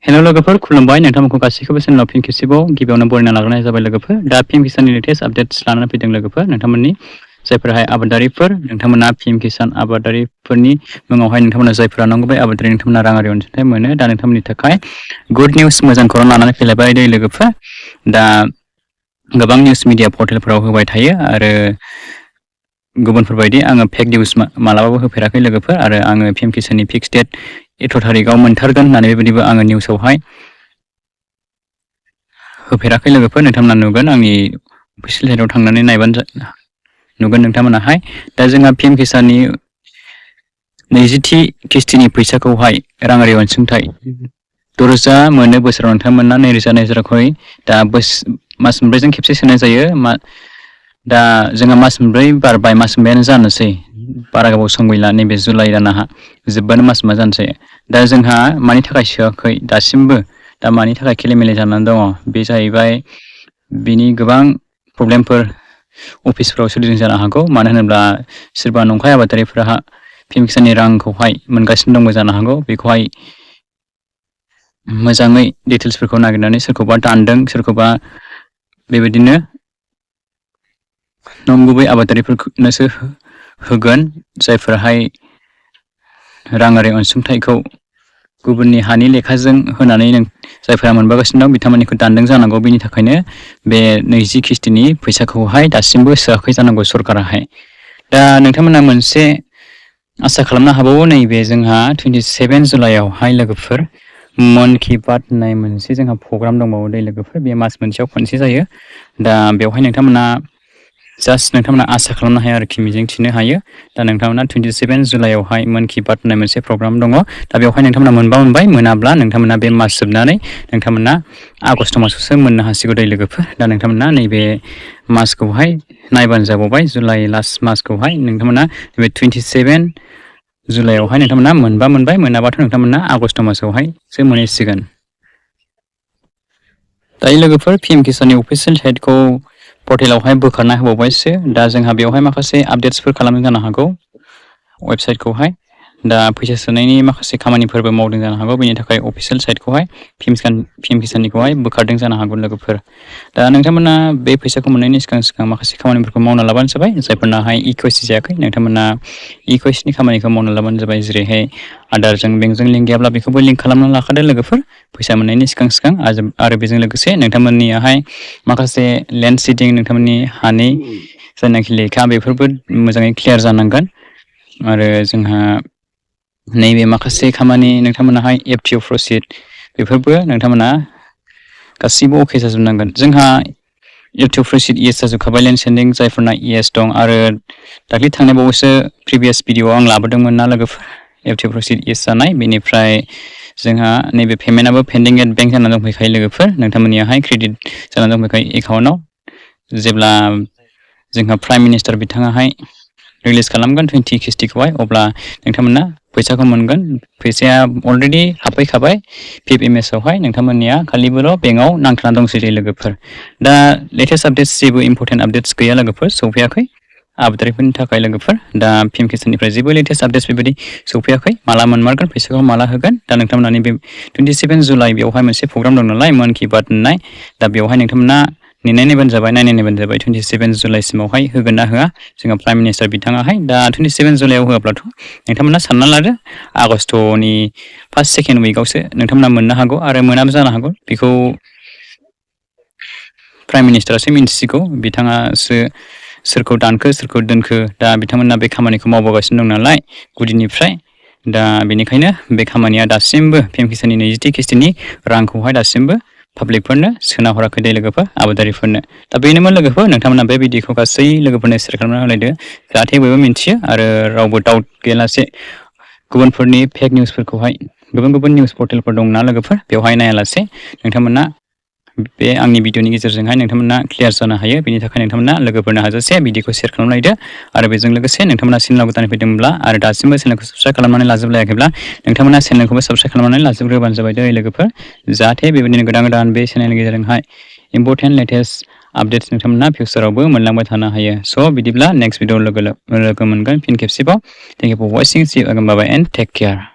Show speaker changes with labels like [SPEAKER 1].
[SPEAKER 1] hello लोगोफोर खुलुमबाय नोंथांमोनखौ गासैखौबो चेनेलाव फिन खेबसेबाव गिबियावनो बरायना लाग्रोनाय जाबाय लोगोफोर दा पीएम किसाननि लेटेस्ट आपडेट्स लानानै फैदों लोगोफोर नोंथांमोननि जायफोराहाय आबादारिफोर नोंथांमोना पीएम किसान आबादारिफोरनि मुङावहाय नोंथांमोना जायफोरा नांगौबाय आबादारि नोंथांमोना राङारि अनसुंथाइ मोनो दा नोंथांमोननि थाखाय गुड निउस मोजां खौरां लानानै फैलायबाय दै लोगोफोर दा गोबां निउस मिडिया पर्टेलफोराव होबाय थायो आरो गुबुनफोरबायदि आङो फेक निउस मालाबाबो होफेराखै लोगोफोर आरो आङो पीएम किसाननि फिक्स डेट एथ' थारिखआव मोनथारगोन होननानै बेबायदिबो आङो निउसावहाय होफेराखै लोगोफोर नोंथांमोना नुगोन आंनि अफिसियेल साइटआव थांनानै नायबानो नुगोन नोंथांमोनाहाय दा जोंहा पीएम किसाननि 20थि किस्तिनि फैसाखौहाय राङारि अनसुंथाइ 6,000 मोनो बोसोराव नोंथांमोना 2,000 खरै दा मास मोनब्रैजों खेबसे सोनाय जायो दा जोंहा मास मोनब्रै बारबाय मास मोनबायानो जानोसै बारा गोबाव सम गैला नैबे जुलाइ दानहा जोबबानो मास मोनबा जानोसै दा जोंहा मानि थाखाय सोआखै दासिमबो दा मानि थाखाय खेलेमेले जानानै दङ बे जाहैबाय बिनि गोबां प्रब्लेमफोर अफिसफोराव सोलिदों जानो हागौ मानो होनोब्ला सोरबा नंखाय आबादारिफोरा पीएम किसाननि रांखौहाय मोनगासिनो दंबो जानो हागौ बेखौहाय मोजाङै डिटेल्सफोरखौ नागिरनानै सोरखौबा दानदों सोरखौबा बेबायदिनो नंगुबै आबादारिफोरनोसो होगोन जायफोराहाय राङारि अनसुंथाइखौ गुबुननि हानि लेखाजों होनानै जायफोरा मोनबोगासिनो दं बिथांमोननिखौ दानदों जानांगौ बिनि थाखायनो बे 20 किस्तिनि फैसाखौहाय दासिमबो सोआखै जानांगौ सरकाराहाय दा नोंथांमोना मोनसे आसा खालामनो हाबावो नैबे जोंहा 27 जुलाइआवहाय लोगोफोर मन की बात होननाय मोनसे जोंहा प्रग्राम दंबावो दै लोगोफोर बे मास मोनसेयाव खनसे जायो दा बेवहाय नोंथांमोना जास्ट नोंथांमोना आसा खालामनो हाया आरोखि मिजिंथिनो हायो दा नोंथांमोना 27 जुलाइआवहाय मन की बात होननाय मोनसे प्रग्राम दङ दा बेवहाय नोंथांमोना मोनबा मोनबाय मोनाब्ला नोंथांमोना बे मास जोबनानै नोंथांमोना आगस्ट मासावसो मोननो हासिगौ दै लोगोफोर दा नोंथांमोना नैबे मासखौहाय नायबानो जाबावबाय जुलाइ लास्ट मासखौहाय नोंथांमोना बे 27 जुलाइआवहाय नोंथांमोना मोनबा मोनबाय मोनाबाथ' नोंथांमोना आगस्ट मासावहायसो मोनहैसिगोन दायो लोगोफोर पीएम किसाननि अफिसियेल साइटखौ पर्टेलावहाय बोखारना होबावबायसो दा जोंहा बेवहाय माखासे आपडेट्सफोर खालामनो जानो हागौ वेबसाइटखौहाय दा फैसा सोनायनि माखासे खामानिफोरबो मावदों जानो हागौ बेनि थाखाय अफिसियेल साइटखौहाय पीएम किसाननिखौहाय बोखारदों जानो हागौ लोगोफोर दा नोंथांमोना बे फैसाखौ मोननायनि सिगां माखासे खामानिफोरखौ मावना लाबानो जाबाय जायफोरनाहाय इकेवाइसि जायाखै नोंथांमोना इकेवाइसिनि खामानिखौ मावना लाबानो जाबाय जेरैहाय आधारजों बेंकजों लिंक गैयाब्ला बेखौबो लिंक खालामनानै लाखादो लोगोफोर फैसा मोननायनि सिगां आरो बेजों लोगोसे नोंथांमोननियाहाय माखासे लेन्ड सिडिं नोंथांमोननि हानि जायनाखि लेखा बेफोरबो मोजाङै क्लियार जानांगोन आरो जोंहा नैबे माखासे खामानि नोंथांमोनाहाय एफटिअ प्रसिड बेफोरबो नोंथांमोना गासैबो अके जाजोबनांगोन जोंहा एफटिअ प्रसिड इएस जाजोबखाबाय लेन्ड सेन्डिं जायफोरना इएस दं आरो दाख्लै थांनाय बावैसो प्रिभियास भिडिअआव आं लाबोदोंमोन ना लोगोफोर एफटिअ प्रसिड इएस जानाय बेनिफ्राय जोंहा नैबे पेमेन्टआबो पेन्डिं एट बेंक जानानै दंफैखायो लोगोफोर नोंथांमोननियाहाय क्रेडिट जानानै दंफैखायो एकाउन्टआव जेब्ला जोंहा प्राइम मिनिस्टार बिथाङाहाय रिलिज खालामगोन 20 किस्तिखौहाय अब्ला नोंथांमोना फैसाखौ मोनगोन फैसाया अलरेडि हाबफैखाबाय 5 MSआवहाय नोंथांमोननिया खालिबोल' बेंकआव नांथाना दंसै लोगोफोर दा लेटेस्ट आपडेट्स जेबो इम्पर्टेन्ट आपडेट्स गैया लोगोफोर सौफैयाखै आबादारिफोरनि थाखाय लोगोफोर दा पीएम किसाननिफ्राय जेबो लेटेस्ट आपडेट्स बेबायदि सौफैयाखै माला मोनमारगोन फैसाखौ माला होगोन दा नोंथांमोननि बे 27 जुलाइ बेवहाय मोनसे प्रग्राम दं नालाय मन की बात होननाय दा बेवहाय नोंथांमोना नायनायबानो जाबाय 27 जुलाइसिमावहाय होगोन ना होआ जोंहा प्राइम मिनिस्टार बिथाङाहाय दा 27 जुलाइआव होआब्लाथ' नोंथांमोना सानना लादो आगस्ट'नि फार्स्ट सेकेन्ड उइकआवसो नोंथांमोना मोननो हागौ आरो मोनाबो जानो हागौ बेखौ प्राइम मिनिस्टारासो मिन्थिसिगौ बिथाङासो सोरखौ दानखो सोरखौ दोनखो दा बिथांमोना बे खामानिखौ मावबोगासिनो दं नालाय गुदिनिफ्राय दा बेनिखायनो बे खामानिया दासिमबो पीएम किसाननि 20थि किस्तिनि रांखौहाय दासिमबो पाब्लिकफोरनो सोना हराखै दे लोगोफोर आबादारिफोरनो दा बेनोमोन लोगोफोर नोंथांमोना बे भिडिअखौ गासै लोगोफोरनो शेयार खालामना होलायदो जाहाथे बयबो मिन्थियो आरो रावबो डाउट गैयालासे गुबुनफोरनि फेक निउसफोरखौहाय गुबुन निउस पर्टेलफोर दंना लोगोफोर बेवहाय नायालासे नोंथांमोना बे आंनि भिडिअनि गेजेरजोंहाय नोंथांमोना क्लियार जानो हायो बेनि थाखाय नोंथांमोना लोगोफोरनो हाजासे भिडिअखौ शेयार खालामलायदो आरो बेजों लोगोसे नोंथांमोना चेनेलाव गोदान फैदोंब्ला आरो दासिमबो चेनेलखौ साबस्क्राइब खालामनानै लाजोबलायाखैब्ला नोंथांमोना चेनेलखौबो साबस्क्राइब खालामनानै लाजोबग्रोबानो जाबाय दै लोगोफोर जाहाथे बेबायदिनो गोदान बे चेनेलनि गेजेरजोंहाय इम्पर्टेन्ट लेटेस्ट आपडेट्स नोंथांमोना फिउचारावबो मोनलांबाय थानो हायो स' बिदिब्ला नेक्स्ट भिडिअ लोगो मोनगोन फिन खेबसेबाव thank you for watching see you again bye bye and take care